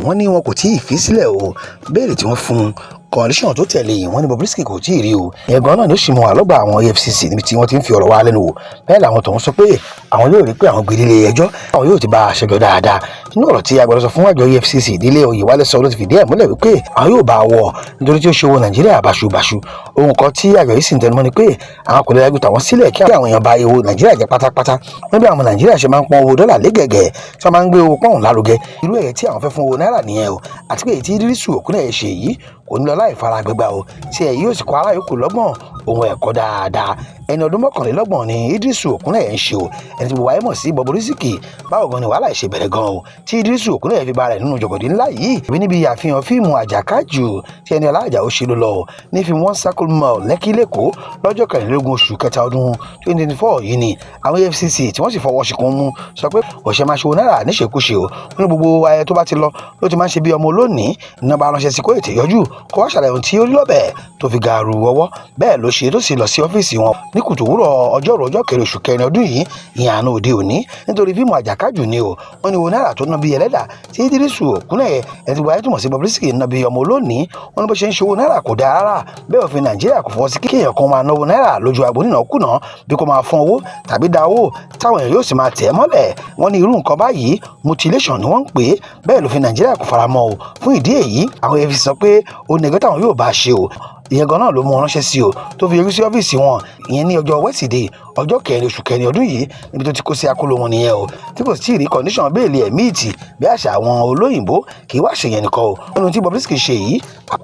Wọ́n ní wọn kò tí ì fi sílẹ̀ o. Bail tí wọ́n fún un, condition tó tẹ̀lé yìí, wọ́n ní Bobrisky kò tí ì rí o. Ẹ̀gbọ́n náà ló sì mú àlọ́gbà àwọn EFCC níbi tí wọ́n ti ń fi ọ̀rọ̀ wá lẹ́nu wò. Bẹ́ẹ̀ làwọn tòun sọ pé àwọn yóò rí pé àwọn gbé délé ẹjọ́, àwọn yóò ti bá a ṣẹjọ́ dáadáa. Nínú ọ̀rọ̀ tí agbẹnusọ fún àjọ EFCC, Délé Oyèwálé, sọ ló ti fìdí ẹ̀ múlẹ̀ wípé àwọn yóò bá a wọ̀ nítorí tí ó ṣe owó Nàìjíríà báṣubàṣu. Ohun kan tí àjọ yìí sì ń tẹnumọ́ ni pé àwọn kò lè dájú tàwọn sílẹ̀ kí àwọn èèyàn ba owó Nàìjíríà jẹ́ pátápátá. Wọ́n bí àwọn Nàìjíríà ṣe máa ń pọ́n owó dọ́là légẹ̀gẹ̀ tí wọ́n máa ń gbé owó pọ́ùn lárugẹ, irú ẹ̀yẹ tí àwọn fẹ́ fún owó náírà nìyẹn o. Àti pé èyí tí Ìdírísù Òkúnnẹ̀yẹ ṣe yìí kò ní lọ láì fara gbẹgbà o, tí ẹ yóò sì kọ́ ará yòókù lọ́gbọ̀n ohun ẹ̀kọ́ dáadáa. Ẹni ọdún 31 ni Ìdírísù Òkúnnẹ̀yẹ ń ṣe o, ẹni tí gbogbo ayé mọ̀ sí Bobrisky. Báwo gan ni wàhálà ìṣe bẹ̀rẹ̀ gan o tí Ìdírísù Òkúnnẹ̀yẹ fi ba rẹ̀ nínú jọ̀gọ̀dì ńlá yìí? Ìbí níbi àfihàn fíìmù Àjàkájù tí Ẹniọlá Àjàó ṣe ló lọ ní fíìmù One Circle Mall, Lẹ́kí lẹ́kọ̀ọ́, lọ́jọ́ 24 oṣù kẹta ọdún 2024 yìí ni àwọn EFCC tí wọ́n sì fọwọ́ ṣìkún mú sọ pé òṣè máa ṣe owó náírà níṣekúṣe o. Wọ́n ní gbogbo ayẹyẹ tó bá ti lọ ló ti máa ń ṣe bí ọmọ olónìí. Iná bá ránṣẹ́ sí kó ètè yọjú kó wá ṣàlàyé ohun tí ó rí lọ́bẹ̀ tó fi gaaru ọwọ́. Bẹ́ẹ̀ ló ṣe tó sì lọ sí ọ́fíìsì wọn ní kùtù òwúrọ̀ ọjọ́rú, ọjọ́ 4 oṣù kẹrin ọdún yìí, ìyẹn àná òde òní, nítorí fíìmù Àjàkájù ni o. Wọ́n ní owó náírà tó ná bí ẹlẹ́dà tí Ìdírísù Òkúnnẹ̀yẹ, ẹni tí wàá túmọ̀ sí Bobrisky, ná bí ọmọ olónìí. Wọ́n ní bó ṣe ń ṣe owó náírà kò dáa rárá. Bẹ́ẹ̀ òfin Nàìjíríà kò fọwọ́ sí kí èèyàn kan máa náwó náírà lójú agbo nínàkúnà, bí kò máa fọ́n owó tàbí da owó táwọn èèyàn yóò sì máa tẹ̀ mọ́lẹ̀. Wọ́n ní irú nǹkan báyìí, mutilation ni wọ́n ń pè é. Bẹ́ẹ̀ lòfin Nàìjíríà kò fara mọ́ o. Fún ìdí èyí, àwọn EFCC sọ pé ó ní ẹgbẹ́ táwọn yóò bá ṣe o. Ìyẹn gan náà ló mú wọn ránṣẹ́ sí o tó fi yọjú sí ọ́fíìsì wọn, ìyẹn ní ọjọ́ Wednesday, ọjọ́ 4 oṣù kẹrin ọdún yìí, níbi tó ti kó sí akóló wọn nìyẹn o, tí kò sì rí condition bail ẹ̀ meet bí àṣà àwọn olóyìnbó. Kì í wá ṣèyẹn nìkan o. Ohun tí Bobrisky ṣe yìí,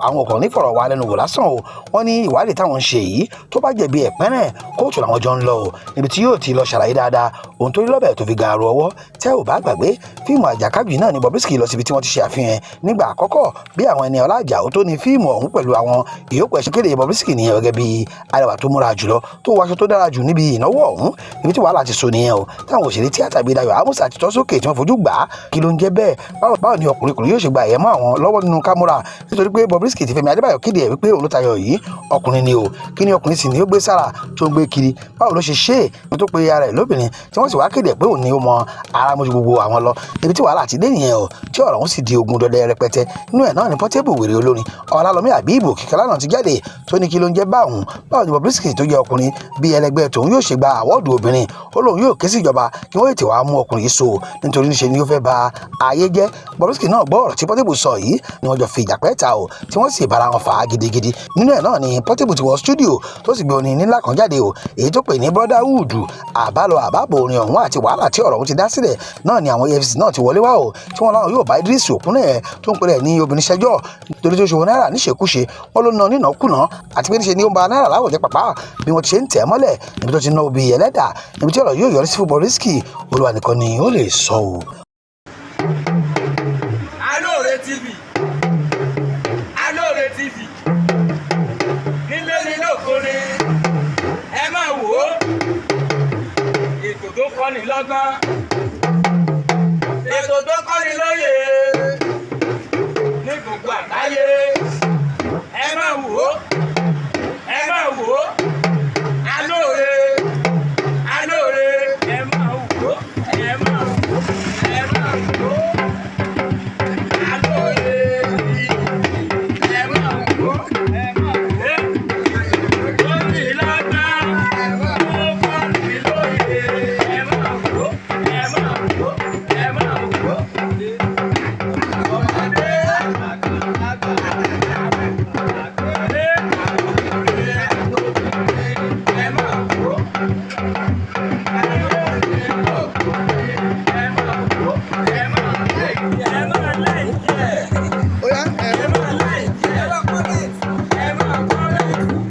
àwọn kan ní fọ̀rọ̀ wá lẹ́nu wò lásán o. Wọ́n ní ìwádìí táwọn ń ṣe yìí, tó bá jẹ̀bi ẹ̀pẹ́rẹ́, kóòtù làwọn jọ ń lọ o, níbi tí yóò ti lọ ṣàlàyé dáadáa ohun tó rí lọ́bẹ̀ tó fi gaaru ọwọ́. Tẹ́ ò bá gbàgbé, fíìmù Àjàkájù náà ni Bobrisky lọ síbi tí wọ́n ti ṣe àfihàn nígbà àkọ́kọ́ bí àwọn ẹni ọlájà tó ní fíìmù ọ̀hún pẹ̀lú àwọn ìyókù ẹ̀ṣin kéde Bobrisky nìyẹn gẹ́gẹ́ bí arẹwà tó múra jùlọ, tó wọṣọ tó dára jù níbi ìnáwó ọ̀hún. Níbi tí wàhálà ti so nìyẹn o, táwọn òṣèré tíátà bíi Dayọ̀ Amusa ti tọ́ sókè tí wọ́n fojú gbà á. Kí ló ń jẹ́ bẹ́ẹ̀? Báwo ni ọkùnrin kùnrin yóò ṣe gba ẹ̀yẹ mọ́ àwọn lọ́wọ́ nínú kámúra? Nítorí pé Bobrisky ti Fẹ́mi Adébáyọ̀ kéde ẹ̀ wípé òun ló tayọ yìí, ọkùnrin ni o. Kí ni ọkùnrin sì ni ó gbé sára tó ń gbé kiri? Báwo ló ṣe ṣe é tó pe ara ẹ̀ lóbìnrin tí wọ́n sì wá kéde pé òun ni ó mọ ara mójú gbogbo àwọn lọ? Ibi tí wàhálà ti dé nìyẹn o, tí ọ̀rọ̀ ọ̀hún sì di ogun dọdẹ rẹpẹtẹ. Nínú ẹ̀ náà ni Portable, wèrè olórin Ọlálọ́mí Àbíbò kíkẹ́lá náà ti jáde tó ní kí ló ń jẹ́ báwọn? Báwo ni Bobrisky tó jẹ́ ọkùnrin bí ẹlẹgbẹ́ tòun yóò ṣe gba award obìnrin? Ó lóun yóò ké sí ìjọba kí wọ́n ètè wàá mú ọkùnrin yìí so, nítorí níṣe ni ó fẹ́ ba ayé jẹ́. Bobrisky náà gbọ́ ọ̀rọ̀ tí Portable sọ yìí ni wọ́n jọ fi ìjà pẹ́ ta o, tí wọ́n sì bára wọn fà á gidigidi. Nínú ẹ̀ náà ni Portable ti wọ studio tó sì gbé orin ńlá kan jáde o, èyí tó pè ní Brotherhood. Àbálọ àbábọ̀ orin ọ̀hún àti wàhálà tí ọ̀rọ̀ ọ̀hún ti dá sílẹ̀ náà ni àwọn EFCC náà ti wọlé wá o, tí wọ́n láwọn yóò bá Idris Òkúnnẹ̀yẹ tó ń pèrè ní obìnrin ṣẹjọ́ torí tó ṣòwò náírà níṣekúṣe. Wọ́n ló ná nínàkúnà, àti pé níṣe ni ó ń ba náírà láwọ̀ jẹ́ pàpà bí wọ́n ti ṣe ń tẹ̀ mọ́lẹ̀ níbi tó ti ná obì ẹlẹ́dà. Níbi tí ọ̀rọ̀ yóò yọrí sí fún Bobrisky, Olúwa nìkan ni ó lè sọ o. Alóore TV, Alóore TV, nílé ní lóko ni, ẹ máa wò ó. Ètò tó kọ́ni lọ́gbọ́n, ètò tó kọ́ni lóye.